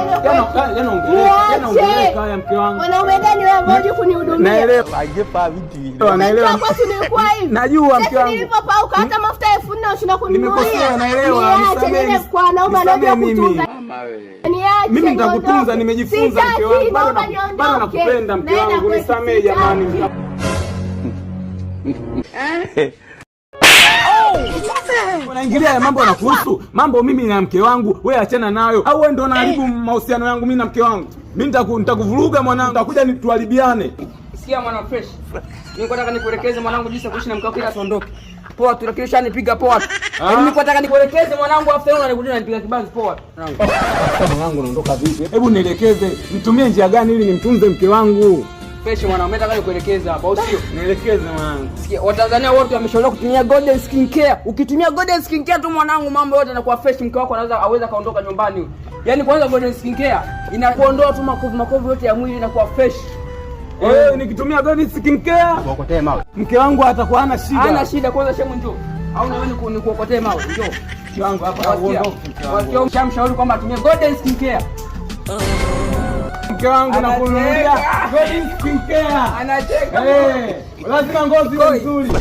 Niende kwetu. Yanaongeleka haya, mke wangu. Mwanaume gani wewe ambao hujui kunihudumia? Naelewa. Naelewa. Kwetu nilikuwa hivi. Najua, mke Sasa wangu. nilipopauka hata mafuta 4000 unashindwa kuninunulia. Nimekosea, naelewa. Niache Nisamehe, niende kwa wanaume nisamehe wanaojua mimi. kutunza. Niache Mimi nitakutunza, niondoke. nimejifunza, mke Sitaki, wangu. Bado naomba bado niondoke. nakupenda, mke Naenda wangu, kwetu, nisamehe jamani. sitaki. Unaingilia ya mambo yanakuhusu. Mambo mimi na mke wangu, wewe achana nayo. Au wewe ndo unaharibu mahusiano yangu mimi na mke wangu. Mimi nitakuvuruga mwanangu, nitakuja tuharibiane. Sikia mwana fresh. Mimi nataka nikuelekeze, mwanangu, jinsi ya kuishi na mke wako ili asiondoke. Poa tu, lakini ushanipiga poa tu. Yaani mimi nataka nikuelekeze, mwanangu, afu tena unanikuja unanipiga kibanzi, poa tu, mwanangu. Mwanangu, unaondoka vipi? Hebu nielekeze, nitumie njia gani ili nimtunze mke wangu? Fresh mwanangu, mimi nataka nikuelekeze hapa, au sio? Nielekeze, mwanangu. Sikia, Watanzania wote wameshauriwa kutumia Golden Skin Care. Ukitumia Golden Skin Care tu, mwanangu, mambo yote yanakuwa fresh, mke wako anaweza aweza kaondoka nyumbani. Yaani kwanza Golden Skin Care inakuondoa tu makovu makovu yote ya mwili, inakuwa fresh. Wewe, nikitumia Golden Skin Care mke wangu atakuwa hana shida. Hana shida. Kwanza shemu, njoo. Au na wewe nikuokotee mawe, njoo. Mke wangu hapa Wasikia? uondoke, mke wangu. Wasikia, ushamshauri kwamba atumie Golden Skin Care. Mke wangu, nakununulia Anacheka. Golden Skin Care. Anacheka. Eh, lazima ngozi iwe nzuri.